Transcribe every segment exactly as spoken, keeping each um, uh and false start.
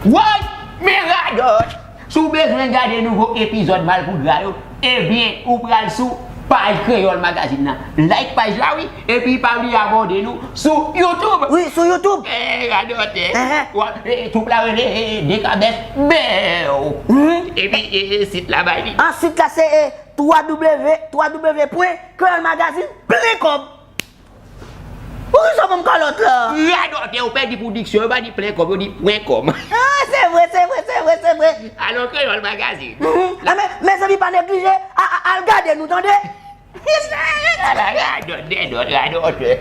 Woy! Men radòt! Si w bezwen gade nouvo epizòd Malpougra yo, ebyen, ou pral sou paj Kreyòl Magazine nan. Like paj la, wi! Epi pa bliye abòne nou sou YouTube! Wi, sou YouTube! Eh, radòt, eh! Ehn. Wa, eh, twoup la rele, eh, Dekabès Bèw! Mhm. Epi, eh, eh, sit la bay li. Ah, sit la se, eh, twa W, twa W pwen kreyòl magazine plen kòb. Poukisa w ban m kalòt la? Radòtè, ou pèdi pou diksyon, yo pa di plen kòb, yo di pwen kòm. Ah, se vre, se vre, se vre, se vre. Alò, Kreyòl Magazine. Mhm. Ah, men, mezanmi, pa neglije, a, a, al gade nou, tande? Ala radòt, dèdòt, radòtè.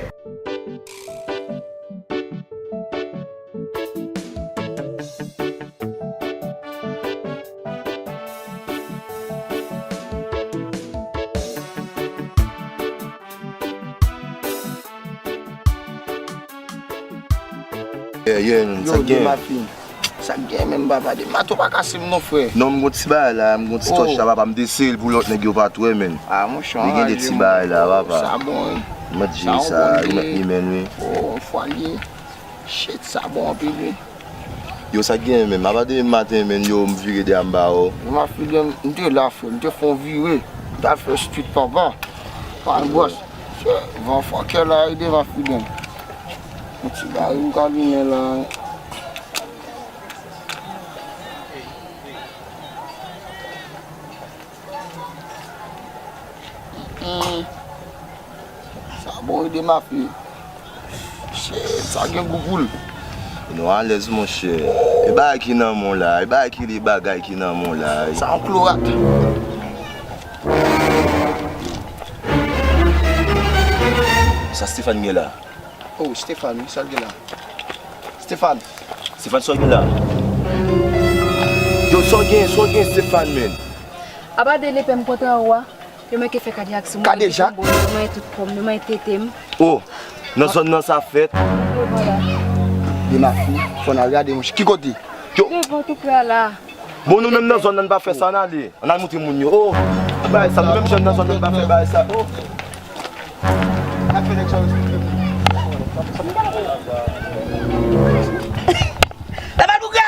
Yeah, yeah, sa k gen? Sa k gen menm, papa? De mato pa kase m non, frè. Non, m gon ti bagay la, m gon ti tòch la, papa, m te sere l pou lòt nèg yo pa t wè, menn. Ah, monchè, li gen de ti bagay la, papa. Sa bon, wi. Mèt jere sa, remèt li, menn, wi. Oh, fwa l ye. Shit, sa bon anpil, wi. Yo, sa k gen menm? Apa demen maten, menn, yo, m vire dèyè m ba w. Yo, ma fidèl, m te la, frè, m te fè yon vire. M t al fè street, papa. Pa yon bòs. Van fòkè la, ede ma fidèl. Yon ti bagay m ka limen la. Mm. Sa bon, ede ma fi. Shit, sa gen gou pou l. Nou alèz, monchè. E bagay ki nan men w la, e bagay ki, e bagay ki nan men w la. Sa yon klorat. Sa Stéphane gen la? Oh, Stéphane, wi, sa l gen la? Stéphane. Stéphane, sa w gen la? Yo, sa w gen, sa w gen, Stéphane, menn? Apa de lepè m kontan ou a. Yo manke fè kadejak sou mwen. Kadejak? Yo manyen tout kò m, yo manyen tete m. Oh, nan zòn nan sa fèt. Yo, vwala. De ma fi, fò n al gade, monchè. Ki kote? Yo. Devan tou prè a la. Bon, nou menm nan zòn nan, n pa fè sa, n ale. Ann al montre moun yo. Oh, bagay sa, nou menm jèn nan zòn nan pa fè bagay sa. Oh. N ap fè nèg sa yo. Papa Malpougra!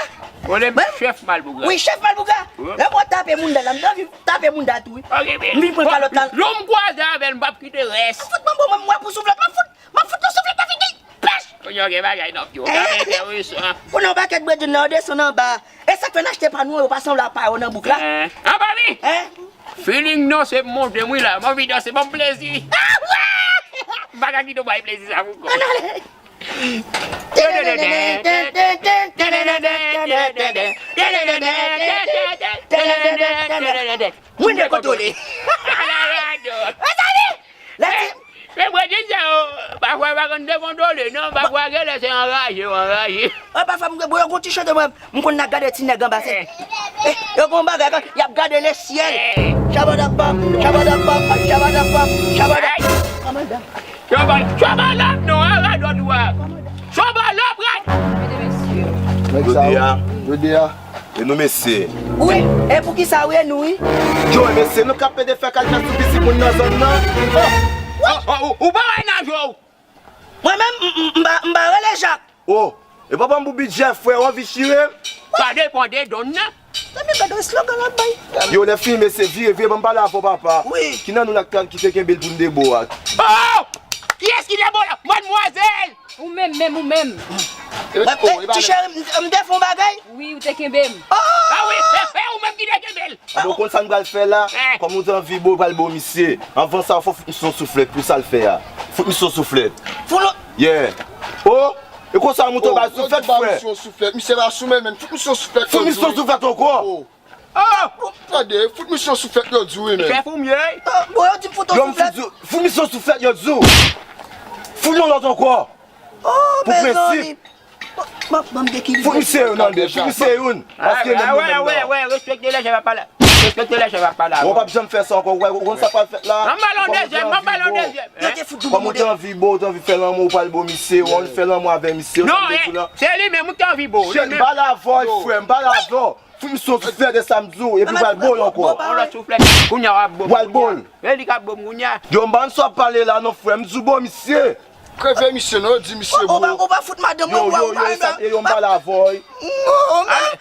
Rele m chèf Malpougra. Wi, chèf Malpougra. Wi. Lè mwen tape moun la, m anvi tape moun la tou, wi. Ok, men. M vin pran kalòt la. Lè m kwaze avè l, m p ap kite rès. Fout mwen bon, mwen, mwen pou souflèt, m ap fout, m ap fout yon souflèt nan figi l. Pèch! Kounye a w gen bagay nan pye w. Eh, ka men enteresan. Kounye a w pakèt bredjenn nan, yo desann anba. E sa k fè n achte pa nou an, yo pa sanble ak pa yo nan bouk la. Eh, anba mi! Eh? Feeling nan se monte m wi la. M anvi danse, ban m plezi. Ah, wè! M pa ka kite w bay plezi sa pou kò. Ann ale. Mwen dekontwole. Ala radòt. Mezanmi! Lè ti Men mwen di sa yo, pafwa yo pa konn dekontwole non, pafwa genlè se anraje yo anraje. An pafwa m gen, bon, yo gon ti chante mwen, m konn nan gade ti nèg anba se. Eh, yo gon bagay, y ap gade le syèl. Shabadabam, shabadabam, shabadabam, shabada. Kòmandan. Shabadabam non, an radòt ou a. Shabadabam. Mesye, mesye. Nèg sa yo, yo de a. E nou mesye. Wi, e poukisa wi e nou wi? Yo, e mesye, nou k ap pede fè kalite sou pitit moun nan zòn nan. Oh! Oh, oh, ou pa wè nan je w? Mwen menm, m, m, m pa, m pa rele Jak. Oh, e papa m pou bidjè, frè, w anvi chire m? Sa depann de donn nan. Tande gade slogan l ap bay. Yo, lè fini, mesye, vire, vire, ban m pale avè w, papa. Wi. Ki nan nou la ki te kenbe l pou n debo a? Oh! Kiyès ki debo la? Madmwazèl! Ou menm, menm, ou menm. Mwen, ti cheri, m, m te fè yon bagay? Wi, ou te kenbe m. Ah wi, e, e ou menm ki te kenbe l. Anben, ou konn sa n pral fè la? Kòm ou te anvi bo, pral bo misye. Anvan sa, fò fout misye yon souflèt pou sa l fè a. Fout misye yon souflèt. Fout nou. Yeah. Oh, e konsa ou monte ba l souflèt, frè. Misye pa sou men, men fout misye yon souflèt. Fout misye yon souflèt ankò. Oh! Tande, fout misye yon souflèt yo di w wi, men. Chèf ou m ye? Bon, yo di m fout yon souflèt. Fout misye yon souflèt yo di w. Fout yon lòt ankò. Oh, mezanmi. Pou prensip. Ban m dekili. Fout misye youn an de, fout misye youn. Paske menm nou menm nan. Respekte lè chèf ap pale. Respekte lè chèf ap pale. Ou p ap janm fè sa ankò, ou konn sa k pral fèt la. Ban m ba l yon dezyèm, ban m ba l yon dezyèm. Yo te fout nou. Kòm ou te anvi bo, ou te anvi fè lanmou, ou pral bo misye, ou anvi fè lanmou avè misye. Non, se li menm ou te anvi bo. M pale avè w, frè, m pale avè w. Fout misye yon souflèt e sa m di w, epi w pral bo l ankò. Yon lòt souflèt. Kounye a w ap bo m. W al bo l. E li k ap bo m kounye a. Yo, m pa konn sa w ap pale la non, frè. M di w bo misye. Kreve misye non, yo di misye bo. Ou pa, ou pa fout madanm mwen, ou pa, ou pa renmen. Yo, m pale avè w. Non, men.